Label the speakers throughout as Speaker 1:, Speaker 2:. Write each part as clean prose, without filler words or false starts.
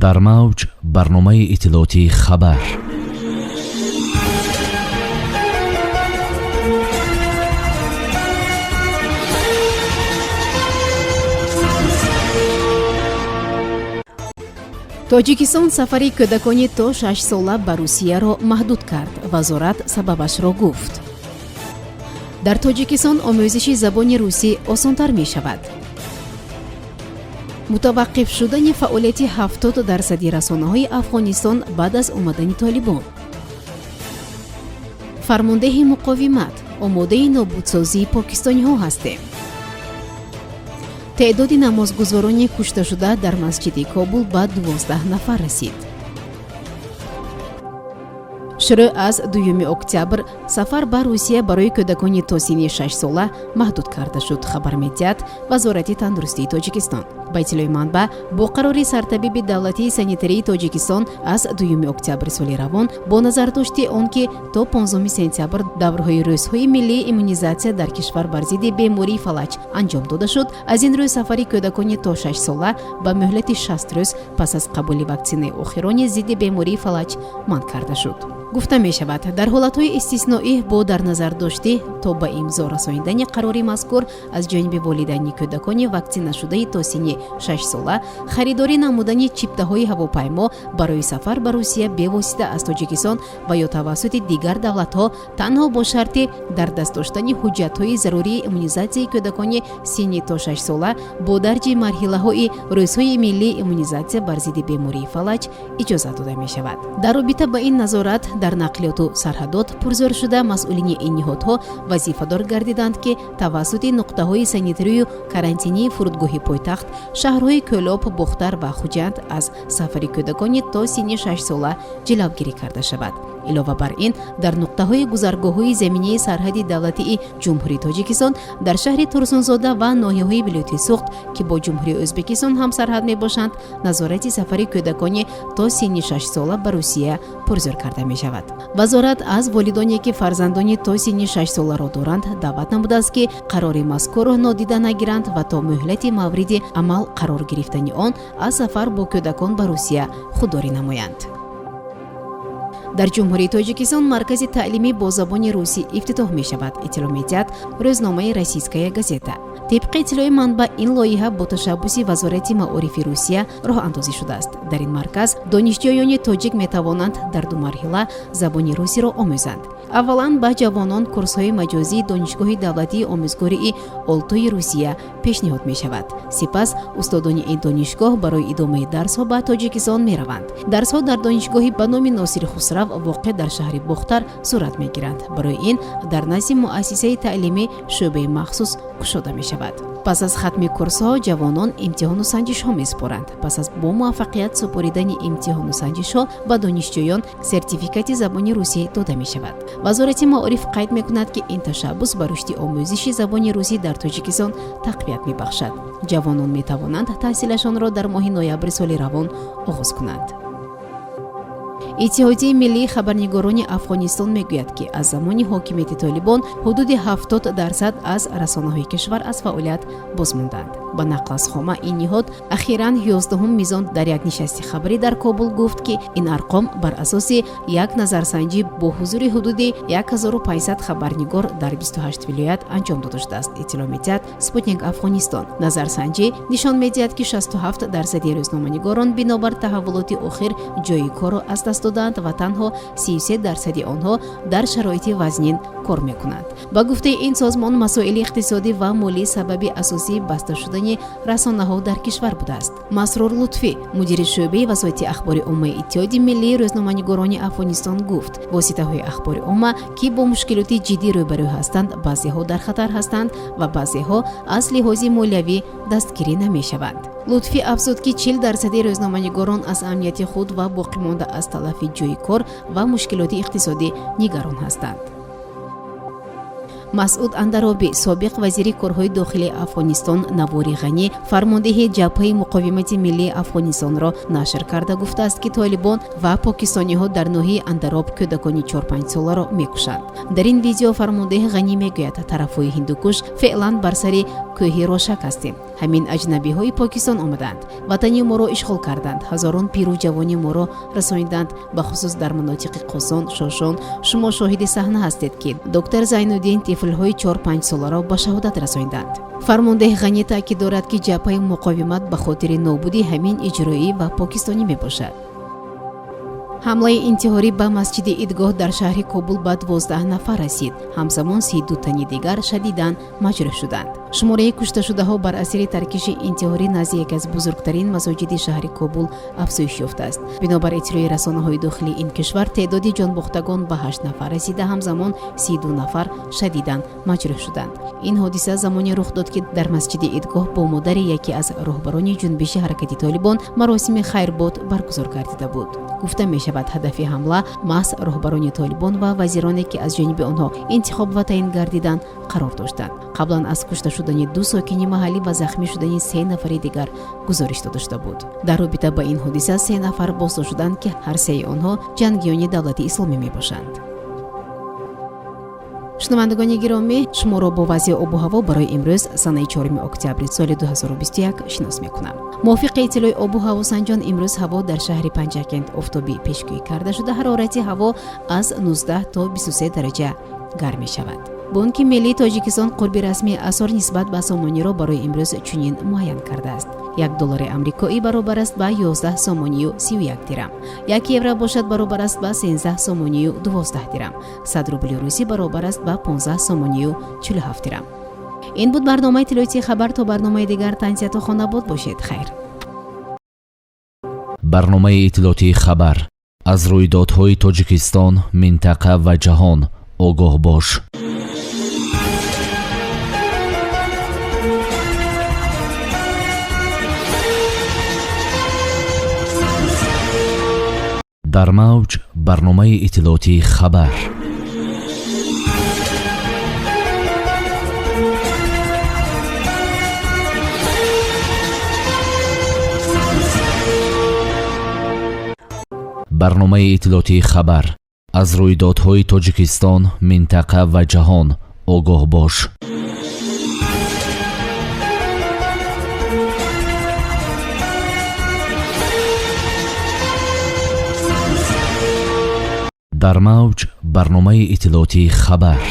Speaker 1: Дар мавҷ барномаи иттилоотии «Хабар».
Speaker 2: Тоҷикистон сафари кӯдакони то 6 сола ба Русияро маҳдуд кард. Вазорат сабабашро гуфт. Дар Тоҷикистон омӯзиши забони русӣ осонтар мешавад. Мутаваққиф шудани фаъолияти 70 дарсади расонаҳои Афғонистон баъд аз омадани Толибон. Фармондеҳи муқовимат: омодаи нобудсозии покистониҳо ҳастем. Теъдоди намозгузорони кушташуда дар масҷиди Кобул ба 12 нафар расид. Шурӯъ аз 2 октябр сафар ба Русия барои кӯдакони то синни 6 сола маҳдуд карда шуд, хабар медиҳад Вазорати тандурустии Тоҷикистон. Ба иттилои манбаъ, бо қарори сартабиби давлатии санитарии Тоҷикистон аз 2 октябри соли равон, бо назардошти он ки то 15 сентябр даврҳои рӯзҳои миллии иммунизатсия дар кишвар бар зидди бемории фалаҷ анҷом дода шуд, аз ин рӯ сафари кӯдакони то 6 сола ба муҳлати 60 рӯз пас аз қабули ваксинаи охирони зидди бемории фалаҷ манъ карда шуд. Гуфта мешавад, дар ҳолатҳои истисноӣ бо дар назардоштӣ то ба имзо расонидани қарори мазкур аз ҷониби волидайни кӯдакони ваксинашудаи то синни 6 сола, харидорӣ намудани чиптаҳои ҳавопаймо барои сафар ба Русия бевосита аз Тоҷикистон ва ё тавассути дигар давлатҳо танҳо бо шарти дар даст доштани ҳуҷҷатҳои зарурии иммунизатсияи кӯдакони синни то 6 сола бо дарҷи марҳилаҳои рӯзҳои миллии иммунизатсия бар зидди бемории фалаҷ иҷозат дода мешавад. Дар робита ба ин назорат дар нақлиёту сарҳадот пурзӯр шуда, масъулини ин ниҳодҳо вазифадор гардиданд, ки тавассути нуқтаҳои санитарию карантинии фурудгоҳи пойтахт, шаҳрҳои Кӯлоб, Бохтар ва Хуҷанд аз сафари кӯдакони то синни 6 сола ҷилавгирӣ карда шавад. Илова бар ин, дар нуқтаҳои гузаргоҳҳои заминии сарҳади давлатии Ҷумҳурии Тоҷикистон дар шаҳри Турсунзода ва ноҳияҳои вилояти Суғд, ки бо Ҷумҳурии Ӯзбекистон ҳамсарҳад мебошанд, назорати сафари кӯдакони то синни 6 сола ба Русия пурзӯр карда мешавад. Вазорат аз волидоне, ки фарзандони то синни 6 соларо доранд, даъват намудааст, ки қарори мазкурро нодида нагиранд ва то муҳлати мавриди амал қарор гирифтани он аз сафар бо кӯдакон ба Русия худдорӣ намоянд. Дар Ҷумҳурии Тоҷикистон маркази таълимӣ бо забони русӣ ифтитоҳ мешавад, иттилоъ медиҳад рӯзномаи «Российская газета». Тибқи иттилои манбаъ, ин лоиҳа бо ташаббуси Вазорати маорифи Русия роҳандозӣ шудааст. Дар ин марказ донишҷӯёни тоҷик метавонанд дар ду марҳила забони русиро омӯзанд. Аввалан, ба ҷавонон курсҳои маҷозии Донишгоҳи давлатии омӯзгории Олтои Русия пешниҳод мешавад. Сипас устодони ин донишгоҳ барои идомаи дарсҳо ба Тоҷикистон мераванд. Дарсҳо дар донишгоҳи ба номи Носири Хусрав, воқеъ дар шаҳри Бохтар, сурат мегиранд. Барои ин дар назди муассисаи таълимӣ шӯъбаи махсус кушода мешавад. Пас аз хатми курсҳо ҷавонон имтиҳону санҷишҳо месупоранд. Пас аз бо муваффақият супоридани имтиҳону санҷишҳо ба донишҷӯён сертификати забони русӣ дода мешавад. Вазорати маориф қайд мекунад, ки ин ташаббус ба рушди омӯзиши забони русӣ дар Тоҷикистон тақвият мебахшад. Ҷавонон метавонанд таҳсилашонро дар моҳи ноябри соли равон оғоз кунанд. Иттиҳодияи миллии хабарнигорони Афғонистон мегӯяд, ки аз замони ҳокимияти Толибон ҳудуди 70% аз расонаҳои кишвар аз фаъолият бозмонданд. Ба нақл аз Хома, ин ниҳод ахиран 11 мизон дар як нишасти хабарӣ дар Кобул гуфт, ки ин арқом бар асоси як назарсанҷӣ бо ҳузури ҳудуди 1500 хабарнигор дар 28 вилоят анҷом дода шудааст, иттилоъ медиҳад «Спутник Афғонистон». Назарсанҷӣ нишон медиҳад, ки 67 дарсади рӯзноманигорон бинобар таҳаввулоти охир ҷойи корро аз даст додаанд ва танҳо 33 дарсади онҳо дар шароити вазнин кор мекунанд. Ба гуфтаи ин созмон, масоили иқтисодӣ ва молӣ сабаби асосии баста шудани расонаҳо дар кишвар будааст. Масрур Лутфӣ, мудири шӯъбаи васоити ахбори оммаи Иттиҳоди миллии рӯзноманигорони Афғонистон, гуфт, воситаҳои ахбори омма, ки бо мушкилоти ҷиддӣ рӯбарӯ ҳастанд, баъзеҳо дар хатар ҳастанд ва баъзеҳо аз лиҳози молиявӣ дастгирӣ намешаванд. Лутфӣ афзуд, ки 40 дарсади рӯзноманигорон аз амнияти худ ва боқимонда аз талафи ҷойи кор ва мушкилоти иқтисодӣ нигарон ҳастанд. Масъуд Андаробӣ, собиқ вазири корҳои дохилии Афғонистон, навори Ғанӣ, фармондеҳи Ҷабҳаи муқовимати миллии Афғонистонро нашр карда гуфтааст, ки толибон ва покистониҳо дар ноҳияи Андароб кӯдакони 4-5 соларо мекушанд. Дар ин видео фармондеҳи Ғанӣ мегӯяд: тарафҳои Ҳиндукуш феълан бар сари кӯҳи Рошак ҳастем. Ҳамин аҷнабиҳои Покистон омаданд, ватани моро ишғол карданд, ҳазорон пиру ҷавони моро расониданд, бахусус дар манотиқи Қосон, Шошон. Шумо шоҳиди саҳна ҳастед, ки доктор Зайнуддин тифлҳои 4-5 соларо ба шаҳодат расониданд. Фармондеҳ Ғанӣ таъкид дорад, ки Ҷабҳаи муқовимат ба хотири нобудии ҳамин иҷроӣ ва покистонӣ мебошад. Ҳамлаи интиҳорӣ ба масҷиди Идгоҳ дар шаҳри Кобул ба 12 нафар расид. Ҳамзамон 32 тани дигар шадидан маҷрӯҳ шуданд. Шумораи кушташудаҳо бар асири таркиши интиҳорӣ назди яке аз бузургтарин масоҷиди шаҳри Кобул афзоиш ёфтааст. Бинобар иттилои расонаҳои дохилии ин кишвар, теъдоди ҷонбохтагон ба ҳашт нафар расида, ҳамзамон 32 нафар шадидан маҷрӯҳ шуданд. Ин ҳодиса замоне рух дод, ки дар масҷиди Идгоҳ бо модари яке аз роҳбарони ҷунбиши ҳаракати Толибон маросими хайрбод баргузор гардида буд. Гуфта мешавад, ҳадафи ҳамла маҳз роҳбарони Толибон ва вазироне, ки аз ҷониби онҳо интихоб ва таъин гардиданд, қарор доштанд. Қаблан аз кушта шудани ду сокини маҳаллӣ ва захмӣ шудани се нафари дигар гузориш дода шуда буд. Дар робита ба ин ҳодиса се нафар боздошт шуданд, ки ҳар сеи онҳо ҷангиёни Давлати Исломӣ мебошанд. Шунавандагони гиромӣ, шуморо бо вазъи обу ҳаво барои имрӯз, санаи 4 октябри соли 2021, шинос мекунам. Мувофиқи иттилои обу ҳавосанҷон, имрӯз ҳаво дар шаҳри Панҷакент офтобӣ пешгӯӣ карда шуда, ҳарорати ҳаво аз 19 то 23 дараҷа гарм мешавад. Бонки миллии Тоҷикистон қурби расмии асъор нисбат ба сомониро барои имрӯз чунин муайян кардааст: як доллари амрикоӣ баробар аст ба 11 сомонию 31 дирам, як евро бошад баробар аст ба 13 сомонию 12 дирам, 100 рубли русӣ баробар аст ба 15 сомонию 47 дирам. Ин буд барномаи иттилоотии «Хабар». То барномаи дигар тансиҳату хонабод бошед. Хайр.
Speaker 1: Барномаи иттилоотии «Хабар». Аз рӯйдодҳои Тоҷикистон, минтақа ва ҷаҳон огоҳ бош. Дар мавҷ барномаи иттилоотии «Хабар». Барномаи иттилоотии «Хабар». Аз рӯйдодҳои Тоҷикистон, минтақа ва ҷаҳон огоҳ бош. Дар мавҷ барномаи иттилоотии «Хабар».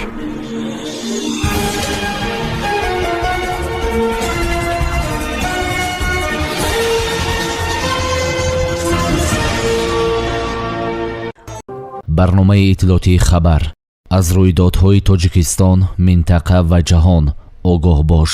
Speaker 1: Барномаи иттилоотии «Хабар». Аз рӯйдодҳои Тоҷикистон, минтақа ва ҷаҳон огоҳ бош.